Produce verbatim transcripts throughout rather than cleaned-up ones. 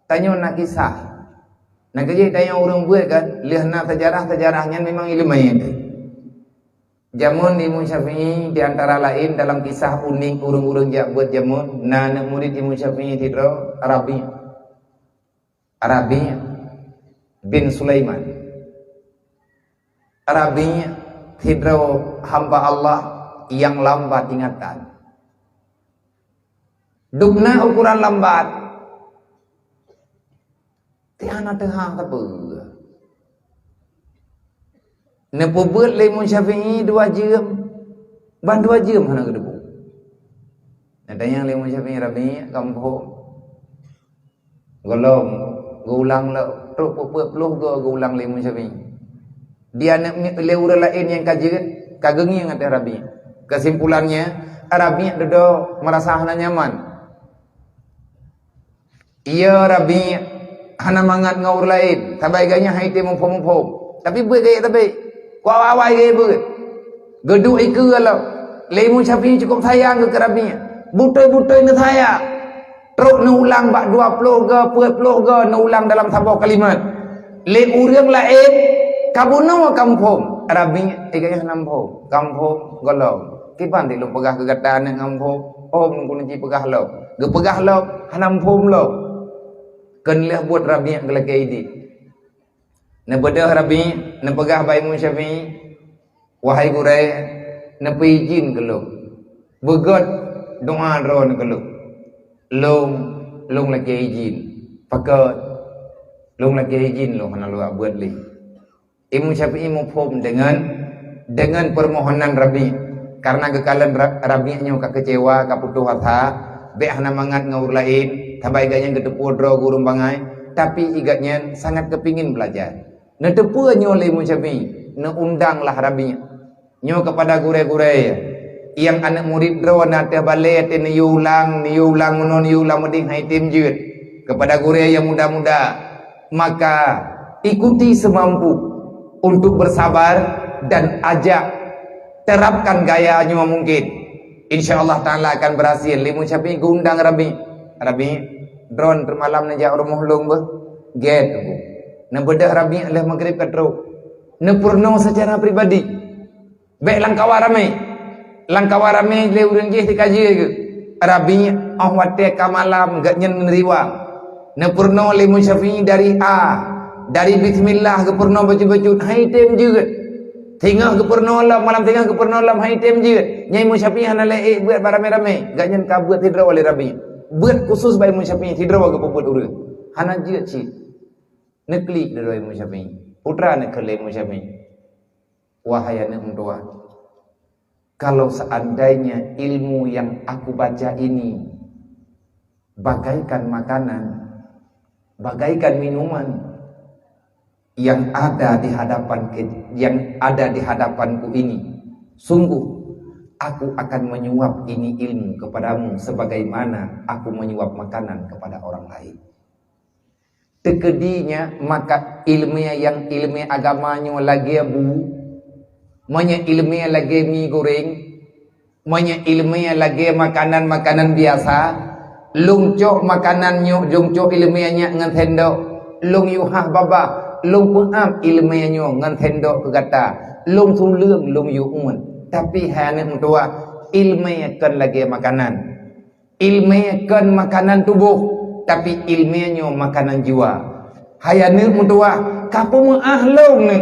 Tanyoe na kisah. Na keujeuet tanyoe ureuëng buet kan, lheueh na seujarah-seujarah nyan memang iéleumé teuh. Jameun Imam Syafi'i di antara laén dalam kisah unik ureuëng-ureuëng jak buet jameun, na aneuëk murit Imam Syafi'i sidroe Rabi'. Rabi' bin Sulaiman. Rabi' sidroe hamba Allah nyang lambat ingatan. Dum na ukoran lambat, tiah na teuhah sapeue. Neupeubuet lé Imam Syafi'i dua jeuem, ban dua jeuem hana geuteupeue. Neutanyong lé Imam Syafi'i, "Rabi', kamoe phom?" "Gohlom, geuulang lom." Trok peuet ploh goe geuulang lé Imam Syafi'i. Di aneuëk mi-, lé ureuëng laén nyang ka jeuet, ka geungieng ateueh Rabi'. Keusimpulannya, Rabi' dudoe meurasa hana nyaman. Iya, Rabi' hana mangat ngon ureuëng laén, sabai gobnyan han item muphom-muphom. Tapi beuet gaya tabé. Keu awai-awai gaya beuet. Geuduek ikeue lom. Lé Imam Syafi'i cukup sayang keu Rabi'. Beutôi-beutôi neusayang. Trok neuulang bak dua ploh goe, peuet ploh goe neuulang dalam saboh kalimat. Lé ureuëng laén, "Ka bunoe kamoe phom?" Rabi', "Eh, gobnyan hana muphom." "Kamoe phom?" "Gohlom." "Kiban di lôn peugah keu gata aneuëk ngon phom?" "Oh, meunyoe kunci peugah lom." Geupeugah lom, hana muphom lom. Kon lheueh buet Rabi' geulakée idéh. Neubeudôh Rabi', neupeugah bak Imam Syafi'i, "Wahai gurée, neupeuidhin keu lôn. Beugét doá droeneuh keu lôn. Lôn, lôn lakée idhin. Pakon? Lôn lakée idhin lôn hana lôn buet lé." Imam Syafi'i muphom deungon, deungon peumohonan Rabi'. Karena geukalon Ra-, Rabi' nyoe ka keucewa, ka putôh asa, bék hana mangat ngon ureuëng laén, sabai gobnyan geuteupeue droe gurée bangai, tapi gobnyan sangat geupingin beulajar. Neuteupeue nyoe lé Imam Syafi'i, neuundang lah Rabi'. Nyoe keupada gurée-gurée nyang aneuëk murit droe na teuh balée teuh neuyue ulang, neuyue ulang meunoe, neuyue ulang meudeh, han item jeuet. Keupada gurée nyang muda-muda, maka ikuti semampu untuk bersabar dan ajak terapkan gaya nyoe mungkin. Insya Allah Ta'ala akan berhasil. Lé Imam Syafi'i geuundang Rabi'. "Rabi', droen teumalam neujak rumoh lôn beuh." "Gét, Teungku." Neubeudôh Rabi' lheueh maghrib ka trok. Neupeurunoe secara pribadi. Bék lam kawan ramé. Lam kawan ramé lé ureuëng jih dikaji geuh. Rabi' óh watée ka malam gobnyan meunriwang. Neupeurunoe lé Imam Syafi'i dari A, dari bismillah geupeurunoe bacut-bacut, han item jeuet. Singoh geupeurunoe lom, malam singoh geupeurunoe lom, han item jeuet. Nyan Imam Syafi'i hana lé ék beuet bak ramé-ramé. Gobnyan ka beuet sidroe lé Rabi'. Beuet khusus bak Imam Syafi'i sidroe geupeubuet ureuëng. Hana jeuet cit. Neuklik sidroe Imam Syafi'i. Putra neukheun lé Imam Syafi'i. Wahai aneuëk meutuwah, kalau seandainya ilmu yang aku baca ini bagaikan makanan, bagaikan minuman yang ada di hadapan ke-, yang ada di hadapanku ini, sungguh aku akan menyuap ini ilmu kepadamu sebagaimana aku menyuap makanan kepada orang lain. Teukeudi nyan maka iéleumé nyang iéleumé agama nyoe lagée bu, meunyoe iéleumé lagée mi goreng, meunyoe iéleumé lagée makanan-makanan biasa, lôn cok makanan nyoe, lôn cok iéleumé nyan ngon sendok, lôn yuhah babah, lôn peuáb iéleumé nyoe ngon sendok keu gata, lôn suleueng, lôn yue uet. Tapi hai aneuëk meutuwah, iéleumé kon lagée makanan. Iéleumé kon makanan tuboh, tapi iéleumé nyoe makanan jiwa. Hai aneuëk meutuwah, ka peumeuáh lôn neuh,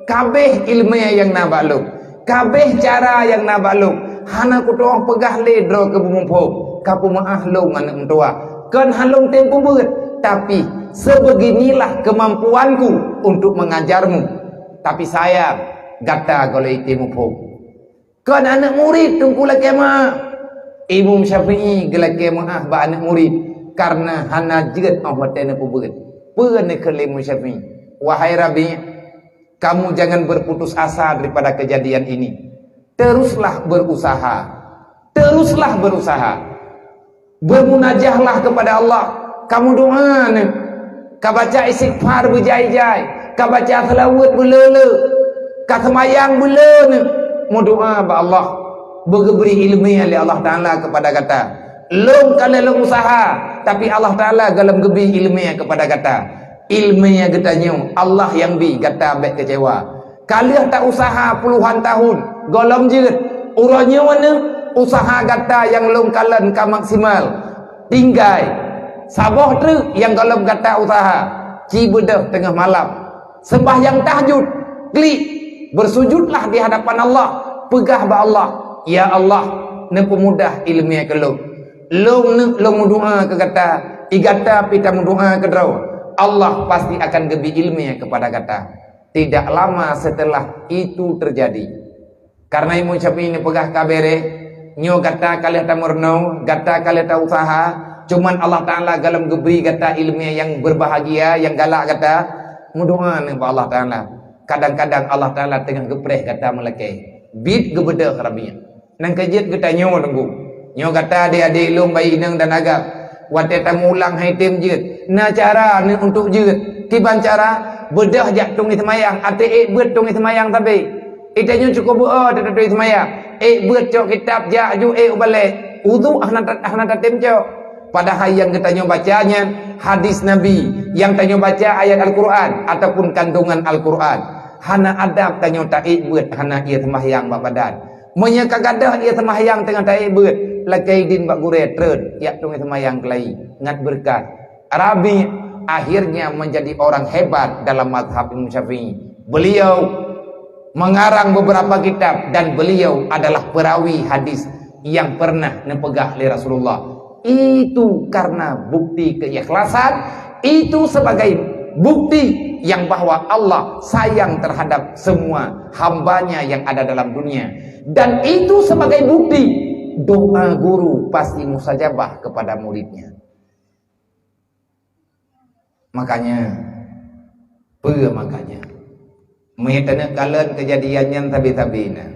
kabéh iéleumé nyang na bak lôn, kabéh cara nyang na bak lôn, hana kutu'oh peugah lé droe keu beumuphom, ka peumeuáh lôn aneuëk meutuwah. Kon hana lôn tem peubeuet, tapi sebeginilah kemampuanku untuk mengajarmu. Tapi sayang, gata gohlom item muphom. Kon aneuëk murit Teungku lakée meuáh. Imam Syafi'i geulakée meuáh bak aneuëk murit, kareuna hana jeuet óh watée neupeubeuet. Peue neukheun lé Imam Syafi'i? Wahai Rabi', kamu jangan berputus asa daripada kejadian ini. Teruslah berusaha. Teruslah berusaha. Beumunajahlah keupada Allah, ka meudoá neuh, ka baca istighfar beujai-jai, ka baca seulaweuet beuleu-leu, ka seumayang beuleu neuh, meudoá bak Allah, beugeubri iéleumé lé Allah Taala keupada gata. Lôn ka lheueh lôn usaha, tapi Allah Taala gohlom geubi iéleumé keupada gata. Iéleumé geutanyoe Allah nyang bi, gata bék keucewa. Ka lheueh ta usaha puluhan tahun, gohlom jeuet. Uroe nyoe neuh usaha gata nyang lôn kalon ka maksimal. Tinggai saboh treuk nyang gohlom gata usaha, ci beudôh teungoh malam. Seumbahyang tahajud, klik, beusujudlah di hadapan Allah, peugah bak Allah, "Ya Allah, neupeumudah iéleumé keu lôn. Lôn neuk lôn meudoá keu gata, i gata pih tameudoá keudroe. Allah pasti akan geubi iéleumé keupada gata." Tidak lama setelah itu terjadi, karena Imam Syafi'i neupeugah ka bereh, nyoe gata ka lheueh tameurunoe, gata ka lheueh ta usaha, cuman Allah Taala gohlom geubri gata iéleumé nyang beubahgia, nyang galak gata, meudoá neuh bak Allah Taala. Kadang-kadang Allah Taala teungoh geupreh gata meulakée, biet geubeudôh rabiet. Nyan ka jeuet geutanyoe teungku. Nyoe gata adék-adék lôn bayi inong dan agam, watée tameuulang hai tem jeuet, na cara neuh untuk jeuet. Kiban cara? Beudôh jak tueng seumayang, até ék beuet tueng seumayang sabe. Geutanyoe cukup beu-o teutatui seumayang. Ék beuet cok kitab jak ju ék ubalek. Udhu hana ta-, hana tatem cok. Padahai nyang geutanyoe baca nyan hadis Nabi, nyang tanyoe baca ayat Al-Quran ataupun kandungan Al-Quran. Hana adab tanyoe taék beuet hana ie seumahyang bak badan. Meunyoe ka gadôh ie seumahyang teungoh taék beuet, lakée idin bak gurée treun jak tueng seumayang keulayi ngat beureukat. Rabi akhirnya menjadi orang hebat dalam mazhab Imam Syafi'i. Beliau mengarang beberapa kitab dan beliau adalah perawi hadis yang pernah neupeugah lé Rasulullah. Itu karena bukti keikhlasan, itu sebagai bukti yang bahwa Allah sayang terhadap semua hambanya yang ada dalam dunia. Dan itu sebagai bukti doa guru pasti mustajabah kepada muridnya. Makanya, peue makanya? Meunyoe taneuk kalon keujadian nyan sabe-sabe na.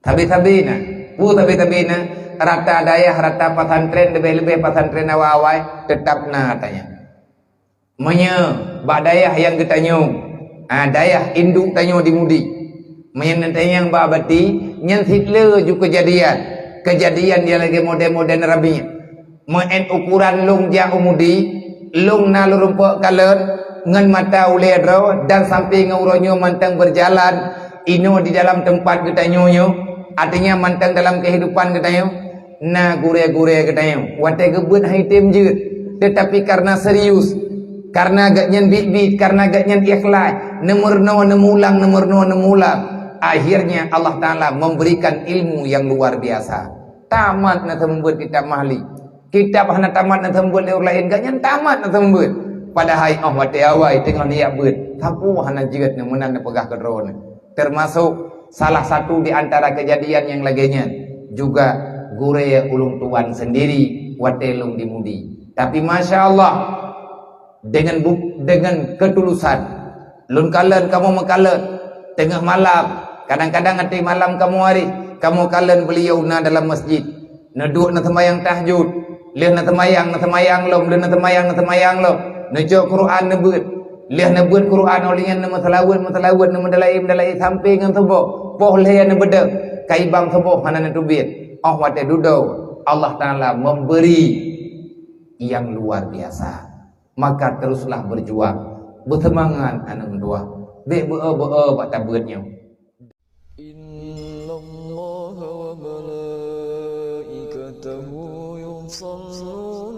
Sabe-sabe na. Peue sabe-sabe na? Rata dayah, rata pesantren, leubeh-leubeh pesantren awai-awai, teutap na tanyoe. Meunyoe bak dayah nyang geutanyoe, ah, dayah induek tanyoe di Mudi. Meunyoe neutanyong bak Abati, nyan sit le ju keujadian. Keujadian nyang lagée model-model rabiet. Meu'en ukuran lôn jak u Mudi, lôn na lôn rumpok kalon ngon mata ulée droe dan sampai ngon uroe nyoe mantong beujalan inoe di dalam teumpat geutanyoe nyoe, artinya mantong dalam keuhidupan geutanyoe. Na gurée-gurée geutanyoe watée geubeuet hai tem jeuet, teutapi kareuna serius, kareuna geuhnyan biet-biet, kareuna geuhnyan ikhlas, neumeurunoe neumulang, neumeurunoe neumulang, akhirnya Allah Taala memberikan ilmu yang luar biasa. Tamat na seumeubeuet kitab Mahli. Kitab hana tamat na seumeubeuet lé ureuëng laén, geuhnyan tamat na seumeubeuet. Padahai óh watée awai teungoh neujak beuet, sapeue hana jeuet nyan meunan neupeugah keu droeneuh. Termasuk salah satu di antara kejadian yang lagée nyan juga gurée ulôn tuan sendiri watée lôn di Mudi. Tapi masya Allah, dengan bu-, dengan ketulusan, lôn kalon kamoe meukalon teungoh malam, kadang-kadang até malam kamoe hari, kamoe kalon beliau na dalam masjid. Neuduek neuseumayang tahajud, lheueh neuseumayang, neuseumayang lom, lheueh neuseumayang, neuseumayang lom. Neucok Quran neubeuet, lheueh neubeuet Quran, óh lheueh nyan neumeuseulaweuet, meuseulaweuet, neumeudalai, meudalai sampai ngon suboh. Poh lhée neubeudôh, ka ibang suboh hana neuteubiet. Óh watée dudoe, Allah Taala memberi yang luar biasa. Maka teruslah berjuang, beuseumangat aneuëk meutuah, bék beu-o-beu-o bak tabeuet nyoe. إن الله وملائكته يصلون